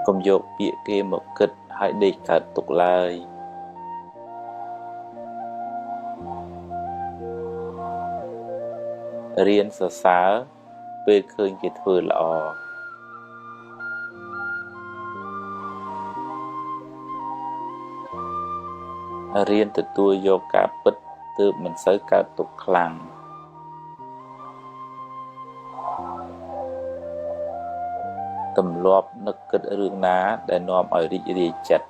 កុំយកពាក្យគេមកគិតហើយដេកកើតទុក្ខឡើយរៀនសរសើរពេលឃើញគេធ្វើល្អរៀនទទួលយកការពិតទើបមិនសូវកើតទុក្ខខ្លាំងទម្លាប់នឹកគិតរឿងណាដែលនាំឲ្យរីករាយចិត្ត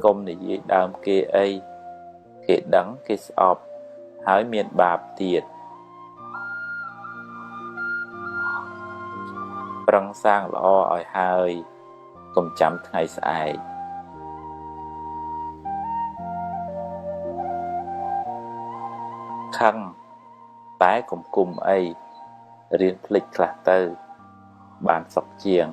កុំនិយាយដើមគេអីគេដឹងគេស្អប់ហើយមានបាបទៀតប្រឹងសាងល្អឲ្យហើយកុំចាំថ្ងៃស្អែកខឹងតែកុំគុំអីរៀនភ្លេចខ្លះទៅបានសុខជាង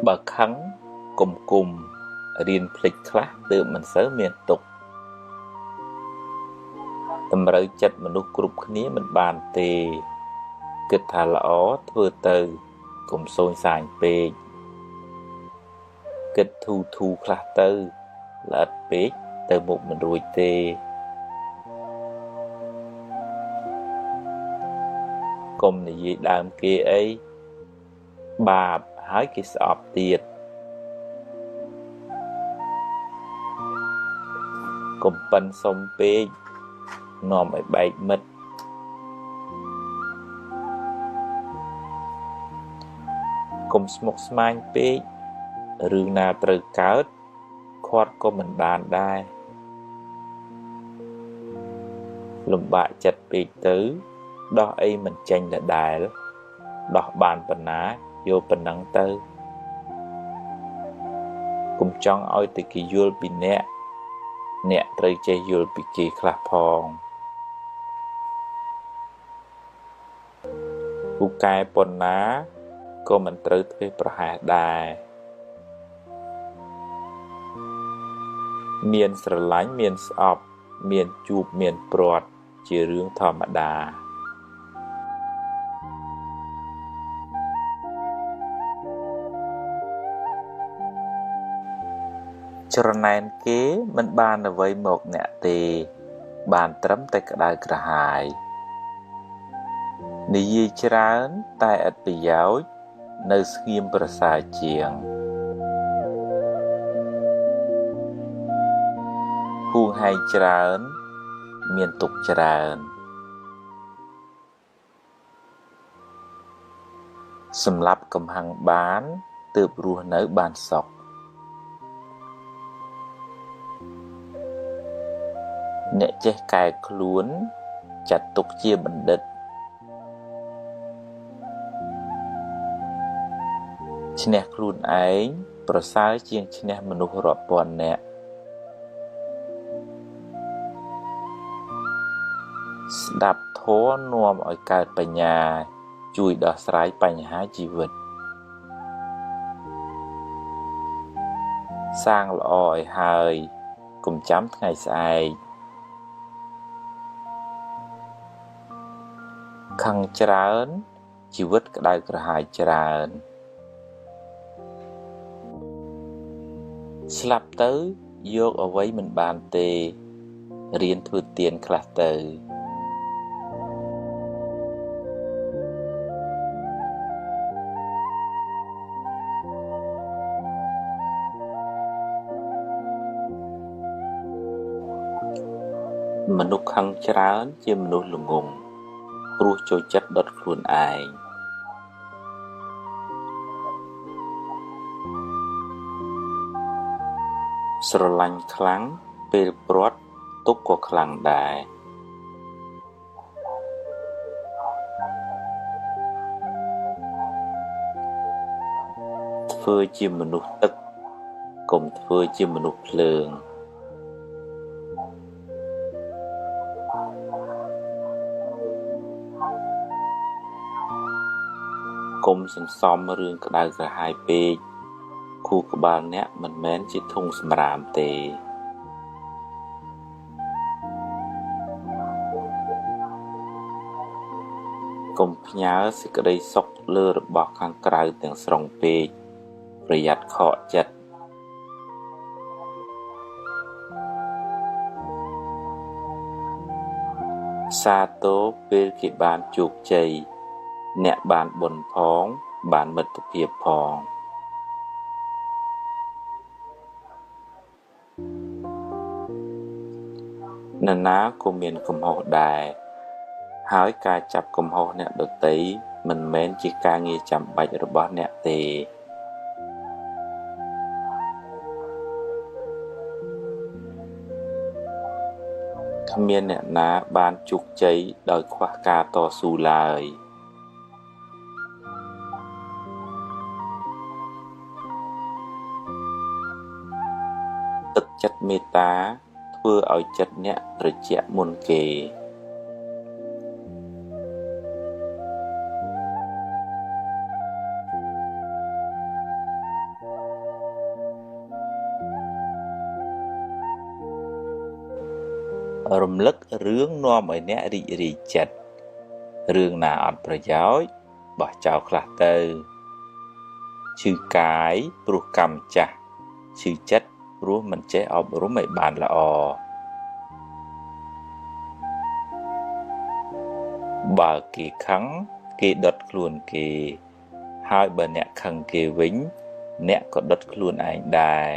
បើខឹងកុំគុំរៀនភ្លេចខ្លះទើបមិនសូវមានទុក្ខតម្រូវចិត្តមនុស្សគ្រប់គ្នាមិនបានទេគិតថាល្អធ្វើទៅកុំសូនសាញពេកគិតធូធូខ្លះទៅល្អិតពេកទៅមុខមិនរួចទេកុំនិយាយដើមគេអីបាបហើយគេស្អប់ទៀតកុំប៉ិនសុំពេកនាំឲ្យបែកមិត្តកុំស្មុគស្មាញពេករឿងណាត្រូវកើតខាត់ក៏មិនបានដែរលំបាកចិត្តពេកទៅដោះអីមិនចេញដដែលដោះបានប៉ុណ្ណាយកប៉ុណ្ណឹងទៅកុំចង់ឲ្យតែគេយល់ពីអ្នកអ្នកត្រូវចេះយល់ពីគេខ្លះផងពូកែប៉ុណ្ណាក៏មិនត្រូវធ្វេសប្រហែសដែរមានស្រឡាញ់មានស្អប់មានជួបមានព្រាត់ជារឿងធម្មតាច្រណែនគេមិនបានអ្វីមកអ្នកទេបានត្រឹមតែក្តៅក្រហាយនិយាយច្រើនតែឥតប្រយោជន៍នៅស្ងៀមប្រសើរជាងហួងហែងច្រើនមានទុក្ខច្រើនសម្លាប់កំហឹងបានទើបរស់នៅបានសុខអ្នកចេះកែខ្លួនចាត់ទុកជាបណ្ឌិតឈ្នះខ្លួនឯងប្រសើរជាងឈ្នះមនុស្សរាប់ពាន់នាក់ស្ដាប់ធម៌នាំឲ្យកើតបញ្ញាជួយដោះស្រាយបញ្ហាជីវិតសាងល្អឲ្យហើយកុំចាំថ្ងៃស្អែកខឹងច្រើនជីវិតក្តៅក្រហាយច្រើនស្លាប់ទៅយកអ្វីមិនបានទេរៀនធ្វើទានខ្លះទៅមនុស្សខឹងច្រើនជាមនុស្សល្ងង់ព្រោះចូលចិត្តដុតខ្លួនឯងស្រឡាញ់ខ្លាំងពេលព្រាត់ទុក្ខក៏ខ្លាំងដែរ ធ្វើជាមនុស្សទឹកកុំធ្វើជាមនុស្សភ្លើងកុំសន្សំរឿងក្តៅក្រហាយពេកខួរក្បាលអ្នកមិនមែនជាធុងសំរាមទេកុំផ្ញើសេចក្តីសុខលើរបស់ខាងក្រៅទាំងស្រុងពេកប្រយ័ត្នខកចិត្តសាទរពេលគេបានជោគជ័យអ្នកបានបុណ្យផងបានមិត្តភាពផងនរណាក៏មានកំហុសដែរហើយការចាប់កំហុសអ្នកដទៃមិនមែនជាការងារចាំបាច់របស់អ្នកទេគ្មានអ្នកណាបានជោគជ័យដោយខ្វះការតស៊ូឡើយទឹកចិត្តមេត្តាធ្វើឲ្យចិត្តអ្នកត្រជាក់មុនគេរំលឹករឿងនាំឲ្យអ្នករីករាយចិត្តរឿងណាអត់ប្រយោជន៍បោះចោលខ្លះទៅឈឺកាយព្រោះកម្មចាស់ឈឺចិត្តព្រោះមិនចេះអប់រំឲ្យបានល្អបើគេខឹងគេដុតខ្លួនគេហើយបើអ្នកខឹងគេវិញអ្នកក៏ដុតខ្លួនឯងដែរ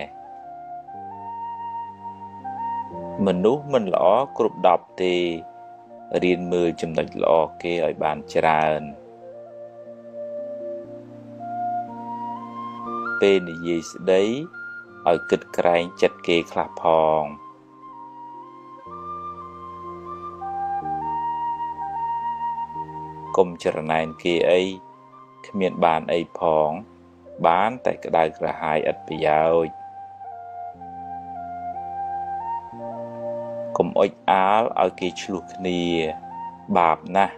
មនុស្សមិនល្អគ្រប់10ទេរៀនមើលចំណុចល្អគេឲ្យបានច្រើនពេលនិយាយស្ដីឲ្យគិតក្រែងចិត្តគេខ្លះផងកុំច្រណែនគេអីគ្មានបានអីផងបានតែក្តៅក្រហាយឥតប្រយោជន៍កុំអុចអាលឲ្យគេឆ្លោះគ្នាបាបណាស់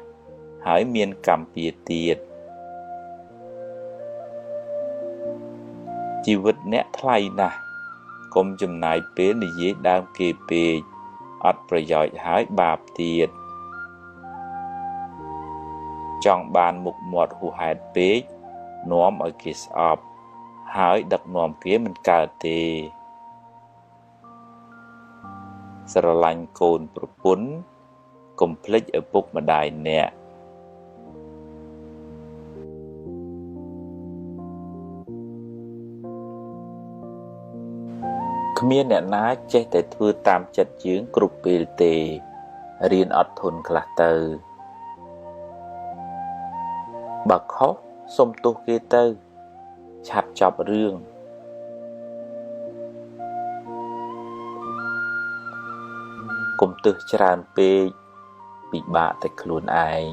ហើយមានកម្មពៀទៀតជីវិតអ្នកថ្លៃណាស់កុំចំណាយពេលនិយាយដើមគេពេកអត់ប្រយោជន៍ហើយបាបទៀតចង់បានមុខមាត់ហួសហេតុពេកនាំឲ្យគេស្អប់ហើយដឹកនាំគេមិនកើតទេស្រឡាញ់កូនប្រពន្ធកុំភ្លេចឪពុកម្ដាយអ្នកគ្មានអ្នកណាចេះតែធ្វើតាមចិត្តយើងគ្រប់ពេលទេរៀនអត់ធន់ខ្លះទៅបើខុសសុំទោសគេទៅឆាប់ចប់រឿងកុំទើសច្រើនពេកពិបាកតែខ្លួនឯង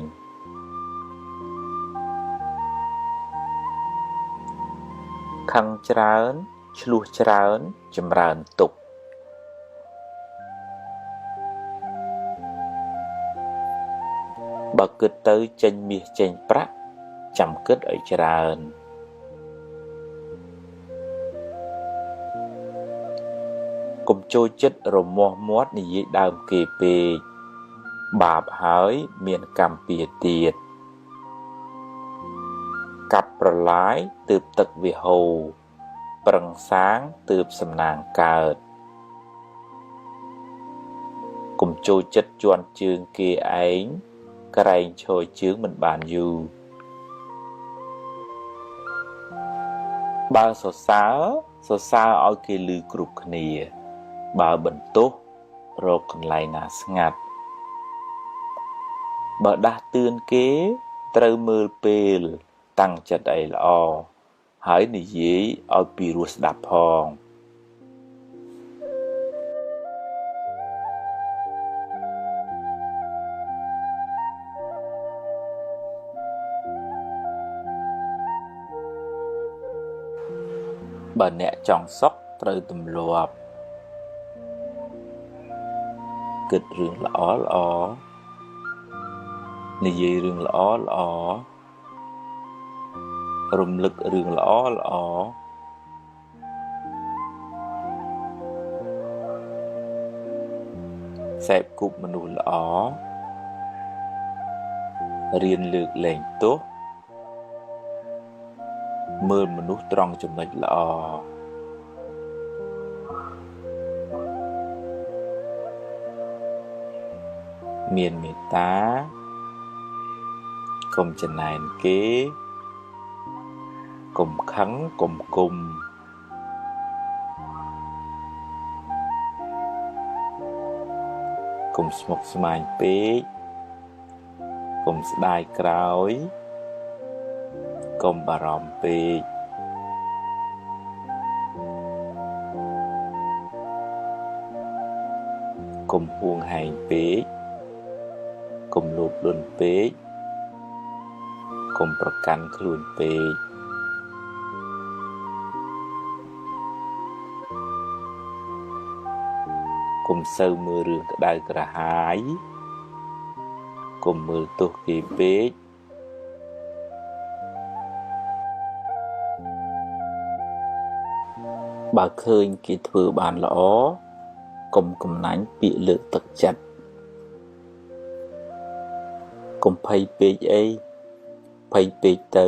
ខឹងច្រើនឆ្លោះច្រើនចម្រើនទុក្ខបើគិតទៅចេញមាសចេញប្រាក់ចាំគិតឲ្យច្រើនកុំចូលចិត្តរមាស់មាត់និយាយដើមគេពេកបាបហើយមានកម្មពៀទៀតកាប់ប្រឡាយទើបទឹកវាហូរប្រឹងសាងទើបសំណាងកើតកុំចូលចិត្តជន់ជើងគេឯងក្រែងឈរជើងមិនបានយូរបើសរសើរសរសើរឲ្យគេឮគ្រប់គ្នាបើបន្ទោសរកកន្លែងណាស្ងាត់បើដាស់តឿនគេត្រូវមើលពេលតាំងចិត្តឲ្យល្អហើយនិយាយឲ្យពីរោះស្ដាប់ផង បើអ្នកចង់សុខត្រូវទម្លាប់គិតរឿងល្អៗនិយាយរឿងល្អៗរំលឹករឿងល្អៗសេពគប់មនុស្សល្អរៀនលើកលែងទោសមើលមនុស្សត្រង់ចំណុចល្អមានមេត្តាកុំចំណែនគេកុំខឹងកុំគុំកុំស្មុគស្មាញពេកកុំស្ដាយក្រោយកុំបារម្ភពេកកុំហួងហែងពេកកុំលោភលន់ពេកកុំប្រកាន់ខ្លួនពេកកុំសូវមើលរឿងក្តៅក្រហាយកុំមើលទោសគេពេកបើឃើញគេធ្វើបានល្អកុំកំណាញ់ពាក្យលើកទឹកចិត្តកុំភ័យពេកអីភ័យពេកទៅ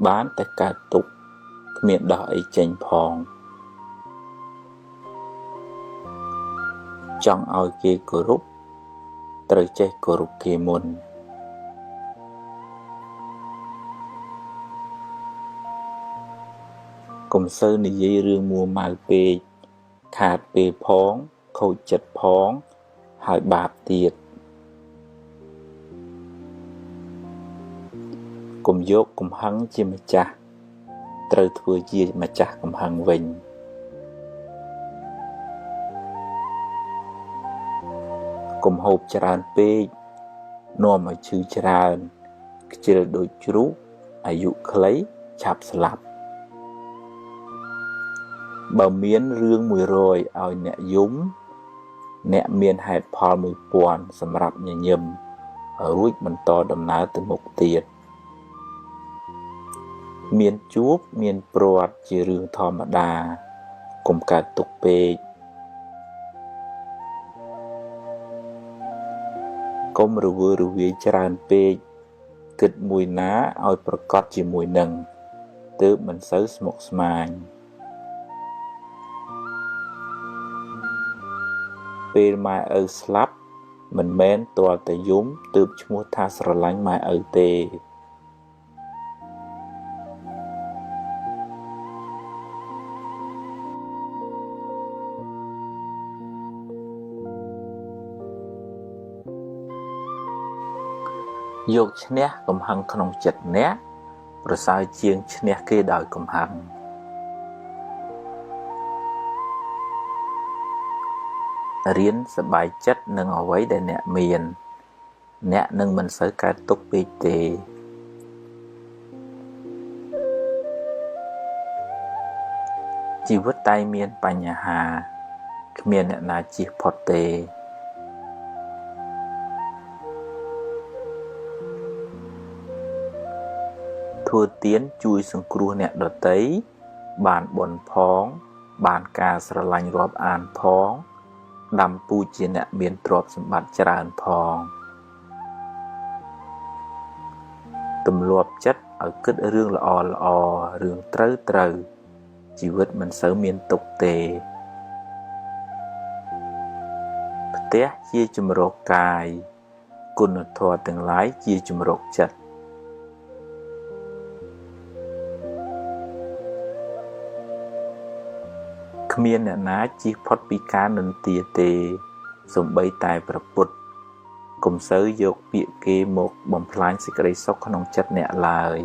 បានតែកើតទុក្ខគ្មានដោះអីចេញផងចង់ឲ្យគេគោរពត្រូវចេះគោរពគេមុនកុំសូវនិយាយរឿងមួម៉ៅពេកខាតពេលផងខូចចិត្តផងហើយបាបទៀតកុំយកកំហឹងជាម្ចាស់ត្រូវធ្វើជាម្ចាស់កំហឹងវិញកុំហូបច្រើនពេកនាំឲ្យឈឺច្រើនខ្ជិលដូចជ្រូកអាយុខ្លីឆាប់ស្លាប់បើមានរឿង100ឲ្យអ្នកយំអ្នកមានហេតុផល1000សម្រាប់ញញឹមរួចបន្តដំណើរទៅមុខទៀតមានជួបមានព្រាត់ជារឿងធម្មតាកុំកើតទុក្ខពេកកុំរវើរវាយច្រើនពេកគិតមួយណាឲ្យប្រកបជាមួយនឹងទើបមិនសូវស្មុគស្មាញពេលម៉ែឪស្លាប់មិនមែនទាល់តែយំទើបឈ្មោះថាស្រឡាញ់ម៉ែឪទេយកឈ្នះកំហឹងក្នុងចិត្តអ្នកប្រសើរជាងឈ្នះគេដោយកំហឹងរៀនសប្បាយចិត្តនឹងអ្វីដែលអ្នកមានអ្នកនឹងមិនសូវកើតទុក្ខពេកទេជីវិតតែមានបញ្ហាគ្មានអ្នកណាជៀសផុតទេធ្វើទានជួយសង្គ្រោះអ្នកដទៃបានបុណ្យផងបានការស្រឡាញ់រាប់អានផងដាំពូជជាអ្នកមានទ្រព្យសម្បត្តិច្រើនផងទម្លាប់ចិត្តឲ្យគិតរឿងល្អៗរឿងត្រូវៗជីវិតមិនសូវមានទុក្ខទេផ្ទះជាជម្រកកាយគុណធម៌ទាំងឡាយជាជម្រកចិត្តគ្មានអ្នកណាជៀសផុតពីការនិន្ទាទេសូម្បីតែព្រះពុទ្ធកុំសូវយកពាក្យគេមកបំផ្លាញសេចក្តីសុខក្នុងចិត្តអ្នកឡើយ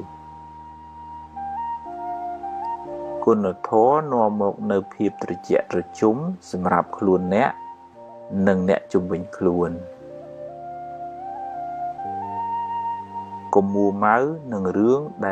គុណធម៌នាំមកនូវភាពត្រជាក់ត្រជុំសម្រាប់ខ្លួនអ្នកនិងអ្នកជុំវិញខ្លួនកុំមួម៉ៅនឹងរឿងដែល